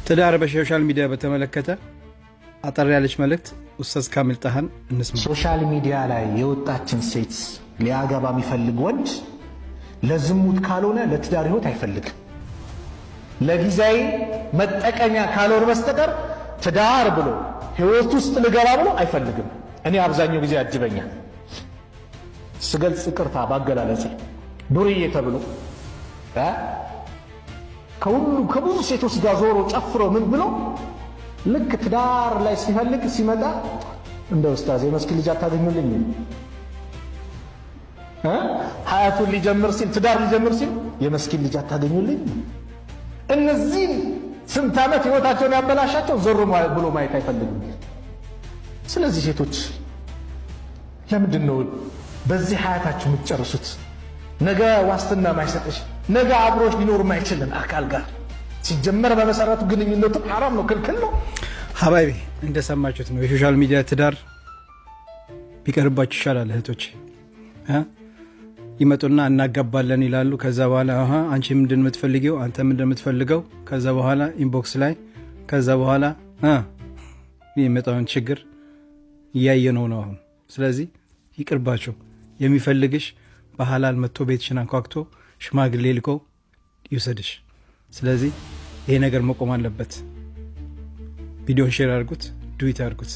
ትዳር በ social media በተመለከተ አጠር ያለች መልእክት ኡስታዝ ካሚል ጣሃን እንስማ። Social media ላይ የወጣችን ሴት ሊያገባ የሚፈልግ ወንድ ለዝሙት ካልሆነ ለትዳር ህይወት አይፈልግም። ለጊዜያዊ መጠቀሚያ ካልሆነ በስተቀር ትዳር ብሎ ህይወት ውስጥ ልገባ ብሎ አይፈልግም። እኔ አብዛኛው ጊዜ ያጅበኛል ስገልጽ፣ ይቅርታ ባገላለጽ፣ ዱርዬ ተብሎ ከሁሉ ከብዙ ሴቶች ጋር ዞሮ ጨፍሮ ምን ብሎ ልክ ትዳር ላይ ሲፈልግ ሲመጣ እንደ ኡስታዝ የመስኪን ልጅ አታገኙልኝ፣ ሀያቱን ሊጀምር ሲል፣ ትዳር ሊጀምር ሲል የመስኪን ልጅ አታገኙልኝ። እነዚህን ስንት ዓመት ህይወታቸውን ያበላሻቸው ዞር ብሎ ማየት አይፈልግም። ስለዚህ ሴቶች፣ ለምንድን ነው በዚህ ሀያታችሁ የምትጨርሱት? ነገ ዋስትና ማይሰጥሽ፣ ነገ አብሮሽ ሊኖር ማይችልን አካል ጋር ሲጀመር በመሰረቱ ግንኙነቱ ሐራም ነው፣ ክልክል ነው። حبايبي እንደሰማችሁት ነው። የ social media ትዳር ቢቀርባችሁ ይሻላል እህቶች። ይመጡና እናጋባለን ይላሉ። ከዛ በኋላ አንቺ ምንድን የምትፈልጊው፣ አንተ ምንድን የምትፈልገው? ከዛ በኋላ inbox ላይ፣ ከዛ በኋላ የሚመጣውን ችግር እያየነው ነው አሁን። ስለዚህ ይቅርባችሁ። የሚፈልግሽ በሐላል መጥቶ ቤትሽን አንኳኩቶ ሽማግሌ ልኮ ይውሰድሽ። ስለዚህ ይሄ ነገር መቆም አለበት። ቪዲዮን share አድርጉት፣ duet አድርጉት።